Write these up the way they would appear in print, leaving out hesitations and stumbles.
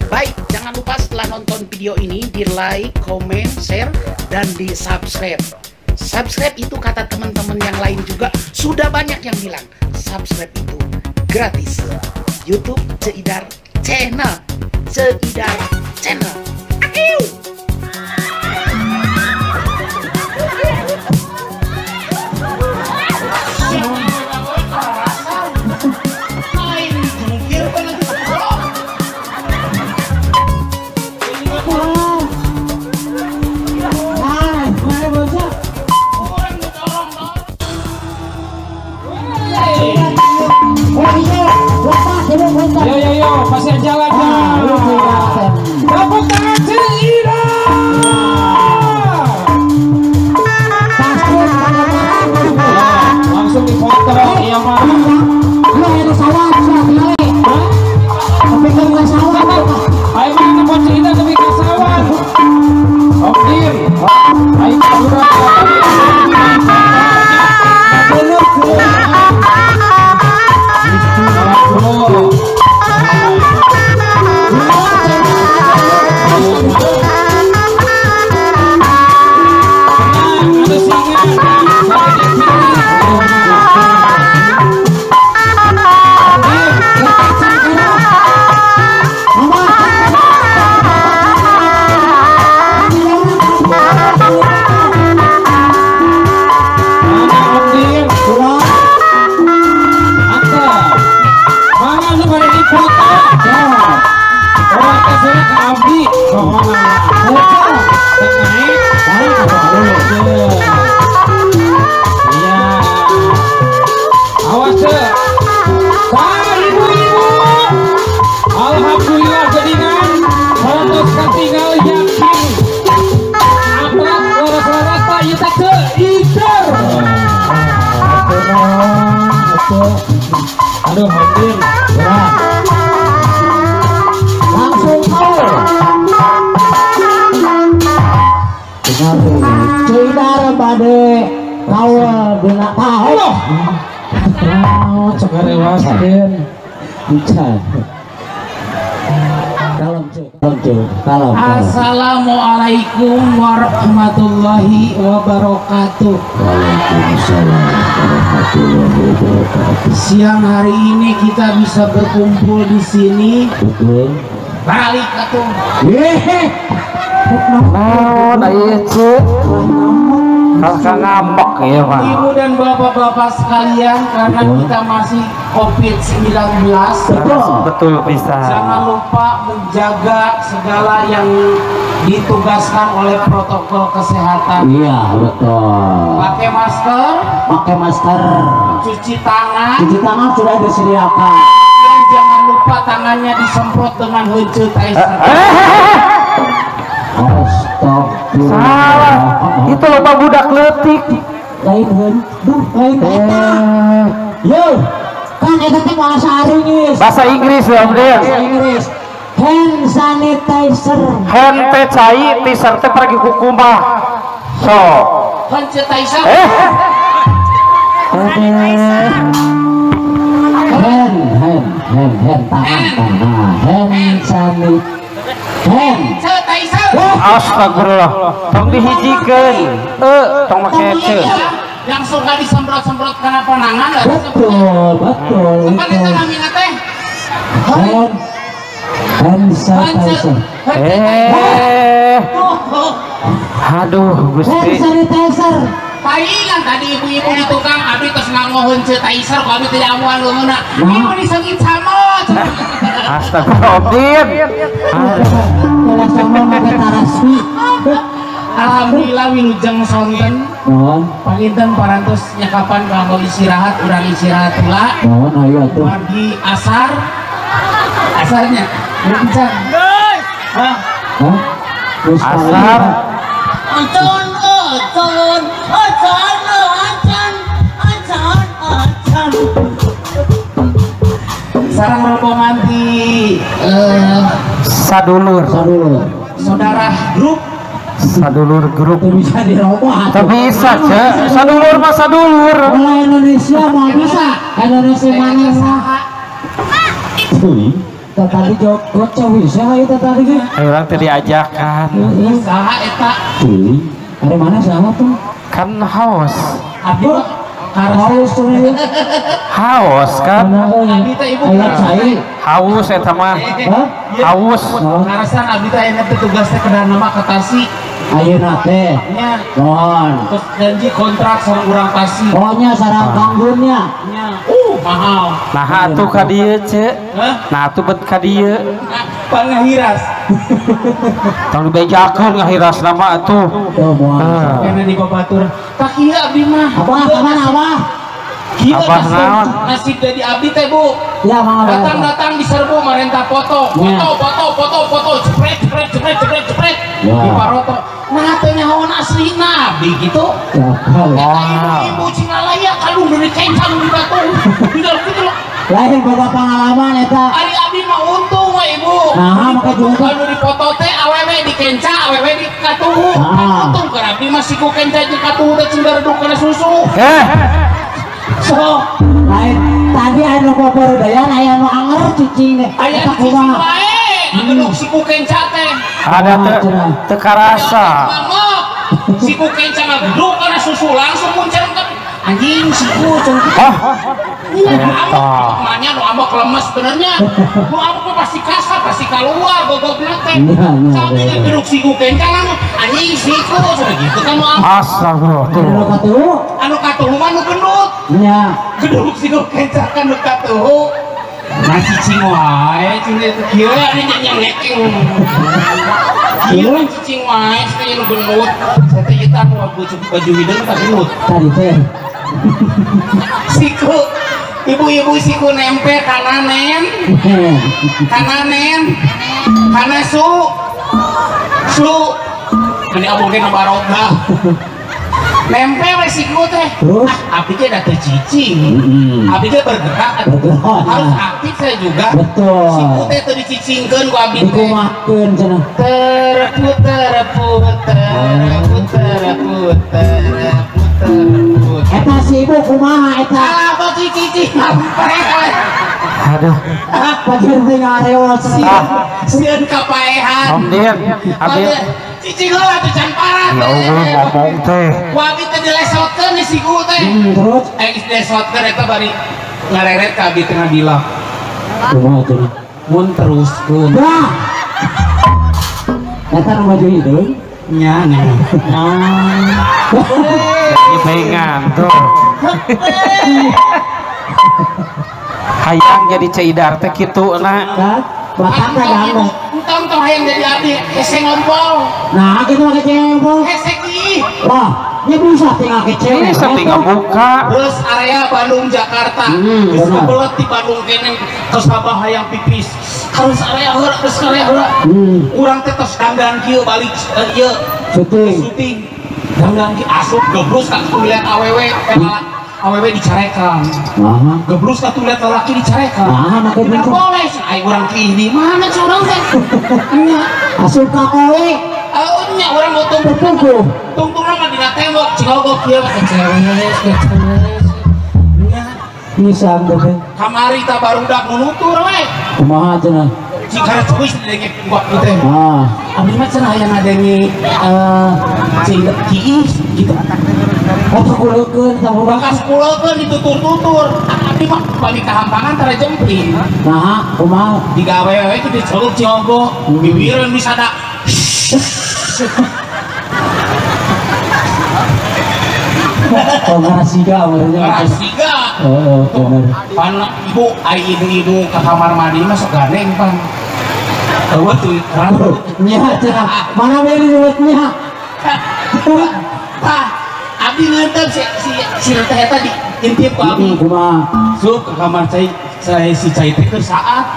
Baik, jangan lupa setelah nonton video ini di like, comment, share, dan di subscribe. Subscribe itu kata teman-teman yang lain juga sudah banyak yang bilang subscribe itu gratis. YouTube Ceu Idar Channel, Ceu Idar Channel. Akiu. Yo yo yo, pasir jalan ya. Tepuk tangan Ceu Idar. Langsung dipoto iya mah. Ayo mana telepon Ceu Idar tapi ka sawah. Oke. Ayo alhamdulillah jadikan fotos tinggal yakin atrat lorot-lorot Pak ieu teh Ceu Idar. Aduh hampir langsung Ceu Idar bade kawal dina tahu. Oh, cekarewaskeun. Bisa. Kalem Ceu, kalem Ceu, kalem. Assalamualaikum warahmatullahi wabarakatuh. Waalaikumsalam warahmatullahi wabarakatuh. Siang hari ini kita bisa berkumpul di sini. Betul. Balik atuh. Yehe. Naon ieu Ceu? Kakak ngambek ya Pak. Ibu dan bapak-bapak sekalian, karena kita masih COVID-19, betul bisa. Jangan lupa menjaga segala yang ditugaskan oleh protokol kesehatan. Iya betul. Pakai masker, pakai masker. Cuci tangan, cuci tangan sudah disediakan. Dan jangan lupa tangannya disemprot dengan heunceu Tizer. Salah, itu loba budak leutik. Lain duh, lain eta. Yo, kan eta teh bahasa Inggris. Bahasa Inggris ya, Om Den. Bahasa Inggris. Hand sanitizer. Hand teh cai, tizer teh pergi kukumah. So. Hand sanitizer. Hand, hand, hand, hand, tangan, tangan. Hand sanitizer. Hand. Astagfirullah, tong dihijikeun, tong make ceu. Yang suka disemprot-semprot karena panangan, betul, betul. Kapan itu namina teh? Hand sanitizer. Aduh, Gusti. Hand sanitizer. Palingan tadi ibu-ibu di tukang abdi tos nganggo heunceu Tizer, ku abdi tidak amuan leungeunna. Ieu disengit sama. Astagfirullah. Alhamdulillah wilujeng sonten. Panginten parantos nyakapan kanggo istirahat, urang istirahat heula. Nuhun ayo atuh. Pagi asar. Asarnya. Encan. Hah? Asar. Acan, acan, acan, acan, acan, acan. Sarang rombongan di Sadulur, Sadulur, saudara grup, Sadulur grup. Bisa dirobah. Bisa, Cek. Sadulur mah sadulur. Kalau Indonesia mau bisa, Indonesia mana? Tadi gocok bisa eta tadi ge. Urang teh diajakan. Saha eta? Ari mana saha tuh? Kan haus. Abdi haus tuh. Haus kan? Abdi teh ibu. Haus eta mah. Haus. Karasan abdi teh aya teh tugasna kedah nama ka Tasik. Ayeuna teh. Nya. Mohon. Terus janji kontrak sareng urang Tasik. Oh nya sareng kanggunnya. Nya. Mahal. Nah atuh ka dieu ce. Nah atuh bet ka dieu. Pangahiras. Tong dibejakeun ngahiras nama atuh. Oh moal. Kana di babatur. Tah kieu abdi mah. Abah kamana abah? Kieu Abah naon? Nasib jadi abdi teh Bu. Ya mangga. Datang-datang diserbu marenta foto. Foto foto foto foto jepret jepret jepret jepret jepret. Di paroto. Nah teh nyahoan aslina abdi gitu. Eta ibu-ibu Cingalaya kalung dari kencang di batu. Di dalam kitu loh. Lain boga pengalaman eta. Ari abdi mah untung we ibu. Nah, maka juga anu dipoto teh awewe di kenca, awewe di katuhu. Kan untung keur abdi mah siku kenca jeung katuhu teh cing gareduk kana susu. Eh. So, lain tadi anu poporudayan aya nu anger cicing teh. Aya nu cicing wae, anu siku kenca teh. Ada teu karasa. Siku kenca ngageduk kana susu langsung muncar ka anjing siku cenah. Ah. Iya, ambek, nu ambek lemes benernya. Nu ambek pasti kasar, pasti keluar gogogna teh. Sampai ngegeduk siku kenca langsung anjing siku cenah gitu kan nu ambek. Astagfirullah. Anu katuhu, anu katuhu mah nu gendut. Nya. Geduk siku kenca kan nu katuhu. Nah cicing wae cing teh kieu anu nyengekeng. Kieu cicing wae teh nu gendut. Saya teh ieu teh anu baju hideung tah gendut. Tadi teh. Siku ibu-ibu siku nempe kananen kananen kana su su ini abang teh nabarogah nempe we siku teh. Terus abdi teh da teu cicing, abdi teh bergerak, harus aktif saya juga. Betul. Siku teh teu dicicingkeun ku abdi teh dikumakeun cenah terputer puter puter puter puter. Eta si ibu kumaha eta? Ah, bagi cicing ngampret. Aduh. Pagir teh ngareot sieun kapaehan. Om Din, abdi cicing heula teh can parah. Ya Allah ngomong teh. Ku abdi teh dilesotkeun di siku teh. Terus geus dilesotkeun eta bari ngareret ka abdi teh ngabilang. Kumaha cenah? Mun teruskeun. Wah. Eta nu baju hideung? Nya nya. Dipengan tuh. Hayang jadi Ceu Idar teh kitu na. Batang teh gandeng. Entong tong hayang jadi abdi hese ngompol. Nah, kitu mah kece ngompol. Hese kieu. Wah, nya bisa tinggal kece. Bisa tinggal buka. Bus area Bandung Jakarta. Geus kebelet di Bandung kene tos sabah hayang pipis. Harus area heula, geus area heula. Urang teh tos dangdan kieu balik ieu. Syuting. Dangdan ki asup geblus ka lihat awewe awewe dicarekan. Geblus ka lihat lalaki dicarekan. Tidak boleh ai urang ki di mana sih urang teh? Nya asup ka kowe. Nya urang mau tungtung. Tungtungna mah dina tembok cigogok kieu mah cewek cewek. Nya nisang teh. Kamari ta barudak nu nutur we. Kumaha cenah? Jika cuy denge waktu teh. Abdi mah cenah hayang ngadenge cing kiih gitu. Oh kulekeun tah bakas kulekeun ditutur-tutur. Abdi mah balik ka hampangan tara jempling. Nah, kumaha? Digawe we itu diceluk ciogo, bibireun disada. Oh ngarasiga amarnya. Ngarasiga. Oh, bener. Pan ibu ai ibu-ibu ke kamar mandi mah sok gandeng pan. Eueuh tuh rambut. Nya cenah. Mana beri duitnya? Tah, abdi ngeuteup si si teh eta di intip ku abdi. Kumaha? Sup ke kamar cai saya si cai teh keur saat.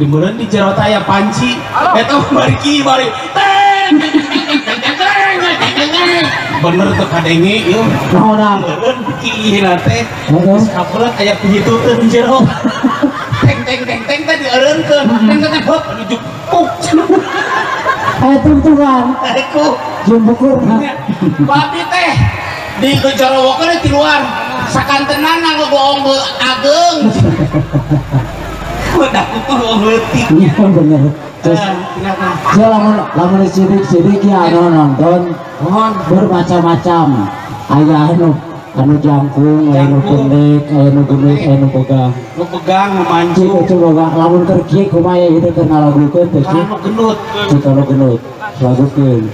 Dimeureun di jero teh aya panci. Eta bari ki bari. Teng. Bener tuh kadenge ieu. Naon? Meureun kiihna teh. Geus kapelet aya pihituteun di jero. Teng teng teng teng teh dieureunkeun. Teng teng teng hop menuju puk. Aya tungtungan. Aku jumbukur. Babi teh di gejorowokeun di luar. Sakantenan nganggo goong ageng. Udah kutu leutik. Iya bener. Terus saya lamun sidik-sidik ya anu nonton bermacam-macam. Aya anu jangkung, aya nu pendek, aya nu gendut, aya nu pegang. Nu pegang, nu mancung. Cik coba lamun keur kieu kumaha ieu teh keur ngalagukeun teh cik. Anu gendut. Cik anu gendut. Lagukeun.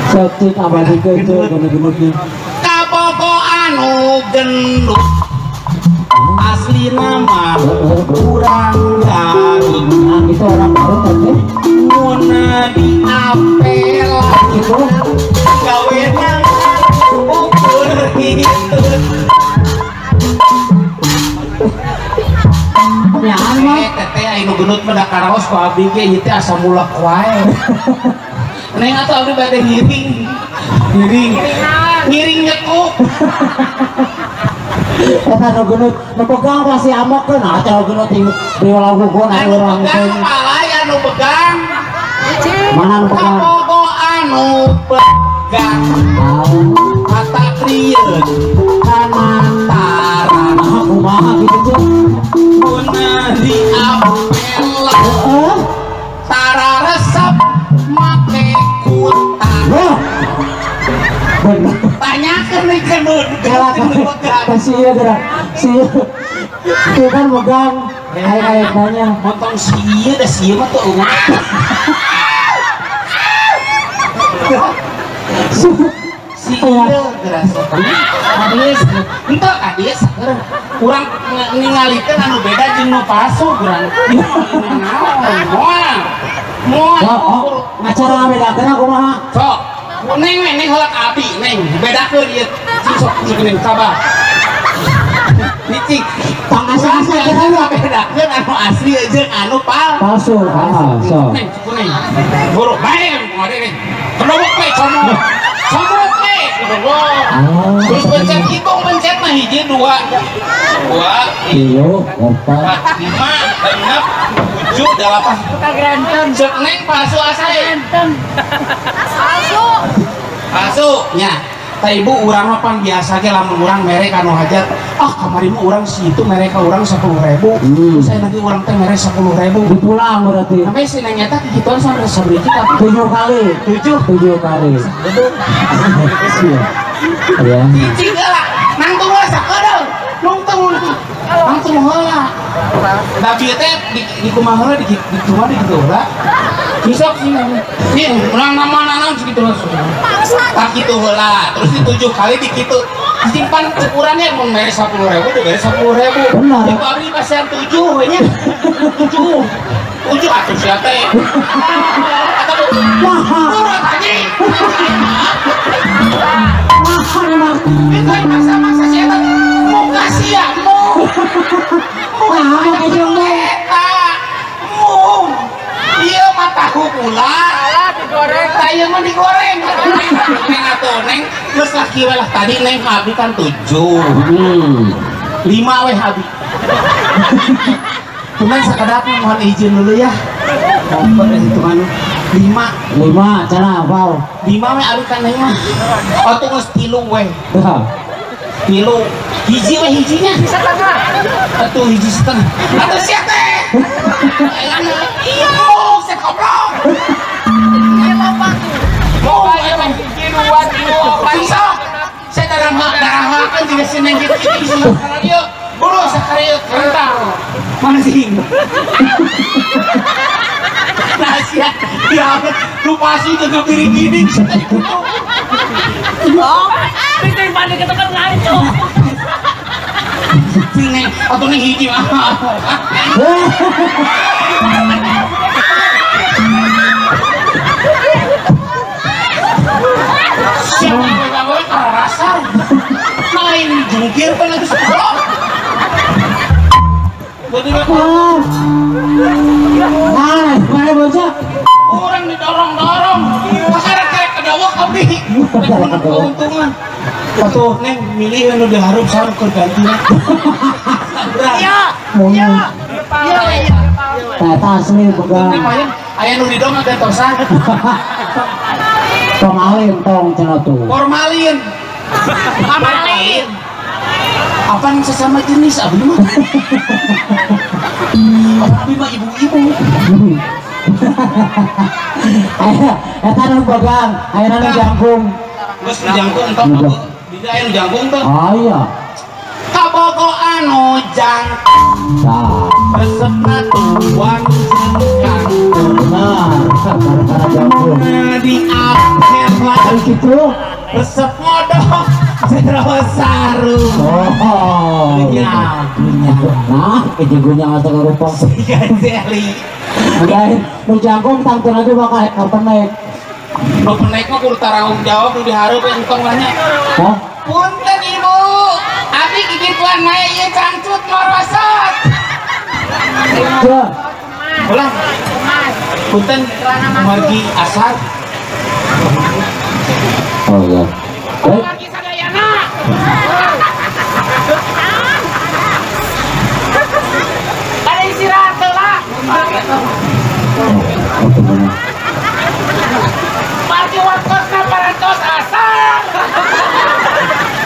Sok cik abadikeun cik anu gendut. Kabogo anu gendut. Asli nama urang Garut. Nah, itu orang Garut teh. Muna di apel gitu. Gawena ukur gitu. Ya mah teteh anu gendut mah da karaos ku abdi ge ieu teh asa mulek wae. Neng atuh abdi bade ngiring. Ngiring. Ngiring nyekuk. Eta nu gendut nu pegang pasti amokeun ah teh gendut di lagukeun anu urang teh. Palay anu pegang. Mana anu pegang? Kabogo anu pegang. Mata krieun kana tarang. Kumaha kitu teh? Guna di apel. Heeh. Tara resep make kutang. Bener. Tanyakeun nih gendut. Kasih ya gerak. Si itu kan megang air nanya. Motong si ieu da si ieu mah tuh eueuh. Si ieu gerak sok. Habis henteu habis urang ningalikeun anu beda jeung nu palsu urang. Naon moal. Moal. Ngacara ngabedakeun kumaha? Sok. Neng neng heula ka abdi neng bedakeun ieu. Cing sok neng sabar. Nicik tong asa-asa kita bedakeun anu asli jeung anu palsu. Palsu. Neng neng. Buru bae ngode neng. Kedobok we comot. Comot we kedobok. Terus pencet hitung pencet mah hiji 2 2 3 4 5 6 7 8. Kaganteng. Cek neng palsu asli. Kaganteng. Palsu. Palsu nya. Tah ibu urang mah pan biasa ge lamun urang mere ka nu hajat. Ah kamari mah urang si itu mere ka urang 10.000. Saya nanti urang teh mere 10.000. Dipulang berarti. Sampai si neng eta kikituan sampai sabriji tapi 7 kali. 7 kali. Betul. Ya. Hiji heula. Nangtung heula sakedeung. Nungtung. Nangtung heula. Da bieu teh di kumaha heula di kumaha di kitu heula. Sok sih. Nih, urang nama-nama segitu heula. Tak kitu heula. Terus di 7 kali di kitu. Disimpan ukurannya mun mere 10.000 dibere 10.000. Benar. Ibu abdi pasian 7 we nya. 7. 7 atuh sia teh. Atau urut anjing. Mah Itu masa-masa sia teh muka sia mu. Mah jeung eta. Mu. Ieu mah tahu pula. Digoreng. Tah ieu mah digoreng. Neng atuh neng geus laki we lah tadi neng abdi kan 7. 5 we abdi. Cuman sakedap mohon izin dulu ya. Mohon hitungan 5. 5 cenah hafal. 5 we abdi kan neng mah. Atuh geus 3 we. 3. Hiji we hijinya. Setengah. Atuh hiji setengah. Atuh sia teh. Iya, sia goblok. Loba hiji 2 3 4. Sok. Saya darah-darahakeun jiga si neng kitu kitu sakarieu. Buru sakarieu kerentang. Mana sih? Nah sia, ya lu pasti teu piring gini sia teh kutu. Oh, piring panik itu kan ngaco. Si neng, atuh neng hiji mah. Siapa yang karasar? Main jungkir kan lagi sekolah. Nah, mana bocah? Orang didorong-dorong. Kakarek-karek kedawak abdi. Keuntungan. Atuh neng milih anu dihareup sareng keur gantina. Iya. Iya. Iya. Eta asli pegang. Aya nu didong agatosan. Formalin tong cenah tuh. Formalin. Formalin. Apa sesama jenis abdi mah? Abdi mah ibu-ibu. Aya eta nu bogang, aya nu jangkung. Geus nu jangkung tong. Di aya nu jangkung teh. Aya. Kabogo anu jangkung. Tah. Resepna tuang jangkung. Benar, perkara jangkung. Di akhir lah kitu resep modok jero sarung. Oh. Gunyah. Nah, kejegunya asa karupa. Siga jeli. Lain nu jangkung tangtun aja bakal penek. Nu penek mah kudu taranggung jawab nu dihareup entong lah nya. Hah? Punten ibu, abdi gigituan wae ieu cangcut morosot. Teu. Ulah. Punten margi asar. Oh iya. Margi sadayana. Ada istirahat heula. Margi waktosna parantos asar.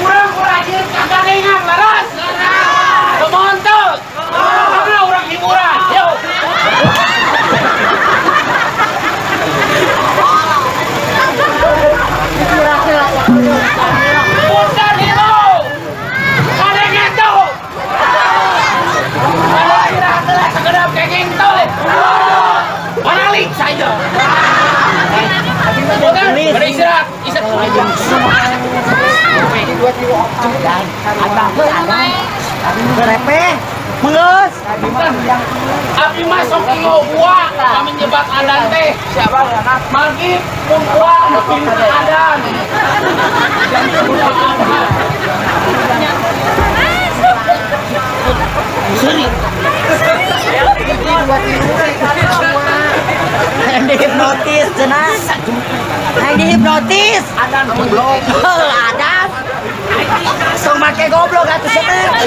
Urang kurajin kagadengan leres. Kumaha teu? Karena urang hiburan. Yuk. Punten ibu. Kadengan teu. Ada istirahat heula sakedap kenging teu. Balik saja. Punten, bade istirahat. Mengeus. Abdi masuk ngobua kami nyebat adan teh. Margi mun buah pintu adan. Seri. Yang dihipnotis cenah. Yang dihipnotis. Adan goblok. Adan. Sok make goblok atuh cenah.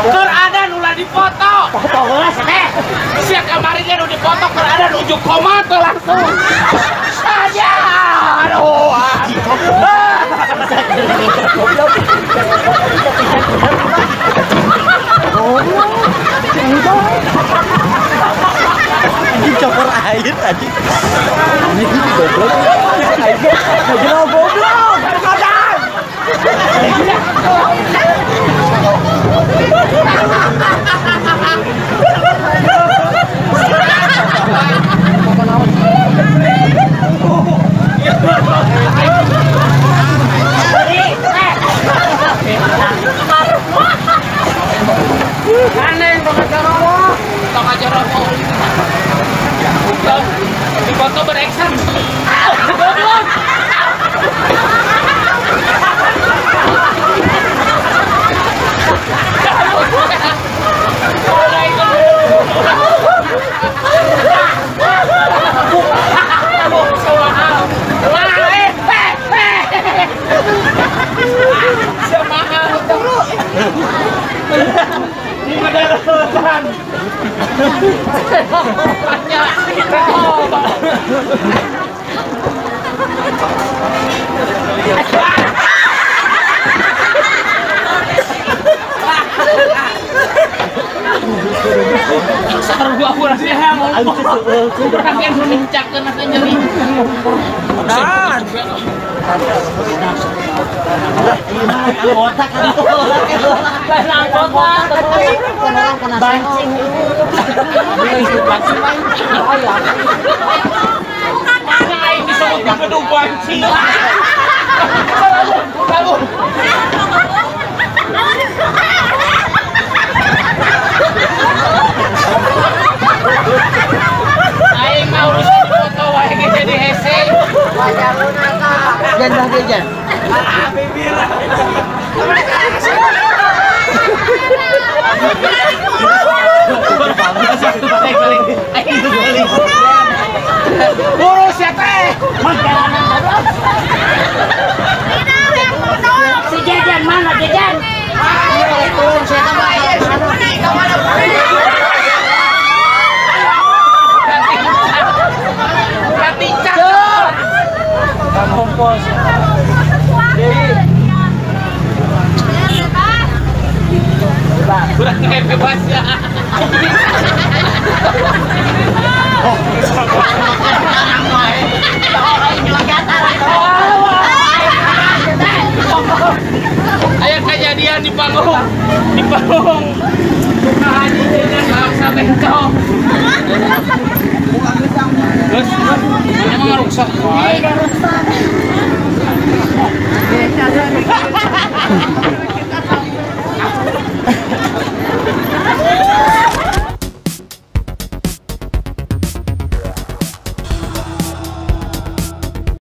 Keur adan ulah dipoto. Foto heula cenah. Sia kamari ge nu dipoto keur adan ujuk koma teh langsung. Saja. Aduh. Anjing copor air anjing. Ini goblok. Goblok goblok. Adan. Aneh tong ajarowo. Dipoto bereksan. Goblok. Aing mah urusan foto wae ge jadi hese. Jangan jajan. Urus ya teh. Si jajan mana jajan? Bebas ya. Aya kejadian di panggung. Di panggung. Sukahaji dengan bangsa bencong. Terus, emang rusak. Iya, rusak.